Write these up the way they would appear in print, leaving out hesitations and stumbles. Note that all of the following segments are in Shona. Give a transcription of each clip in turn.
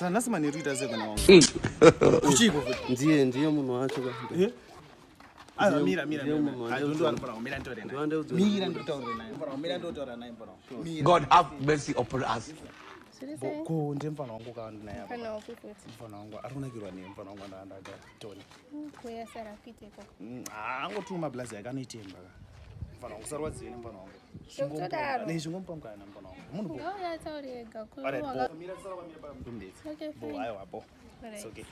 Nhasi manheru ita sei kana wangu? Uchiko futi. Ndiye ndiye munhu wacho ka. Eh? Aiwa mira mira. Ndiye munhu mira. Aiwa ndo anofana kumira nditaure naye. Ndiwandeudza. Mira ndotaure naye. Mfana mira ndotaura naye mfana. Mira. God have mercy upon us. Zviri sei? Ko ndiye mfana wangu ka ndinaye apa. Mfana wapi futi? Mfana wangu ari kunakirwa newe mfana wangu andaka Tony. Kuya sara kuite ikoko. Angotuma blazi yake anoitemba ka. Mfana wangu usarwadziwe nemfana wangu. Zvekutodaro. Nei zvingomupa mukana mfana wangu. Munhu bo. Ngauya ataure ega ko Alright, waka- bo. Mira sara kwamira pa mndetsi. Okay, Bo fine. aiwa bo. Alright. It's okay.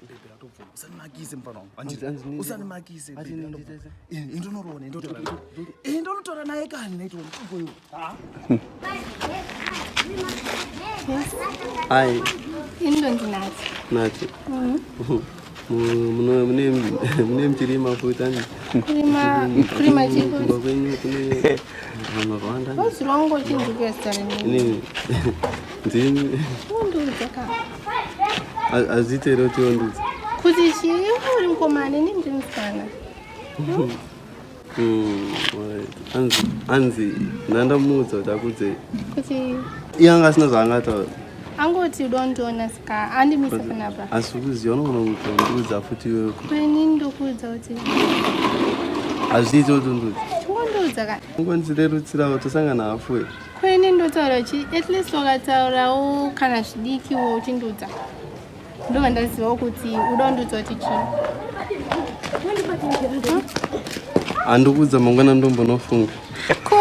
Bebe atobvuma. Usanimakise mfana wangu. Anjiri. Anzi- anzi- Usanimakise Ati bebe. ndite atobvuma. Eh, Indonoroona indotora. Eh, ndonotora naye kani naitoni. Ugoyo. Ha? Ai, Ini ndonzi Natsi. Natsi. Mune mune mune muchirima futi ani? Kurima kurima chii Kumba futi? kwenyu kune vanhu vakawanda. Waziri wangu uchinzwikira zita renyu. Ini ndini Undiudza ka. hazviite here kuti wondiudza? Kuti chii uri mukomana ini ndiri musikana. Alright. Anzi anzi ndandamuudza kuti akuudzei. Kuti Iye anga asina zvaangataura. Angoti udondiona saka andimisa panapa. Asi kuziva unogona kutondiudza futi iwewe. Ini ndokuudza kuti Hazviiti kuti undiudze. chingondiudza ka. Ungondirerutsirawo tosangana halfway. Ko ini ndotaura chi at least wakataurawo kana zvidikiwo uchindiudza. Ndobva ndazivawo kuti uda kundiudza kuti chii. Handikuudza mangwana ndombonofunga. Ko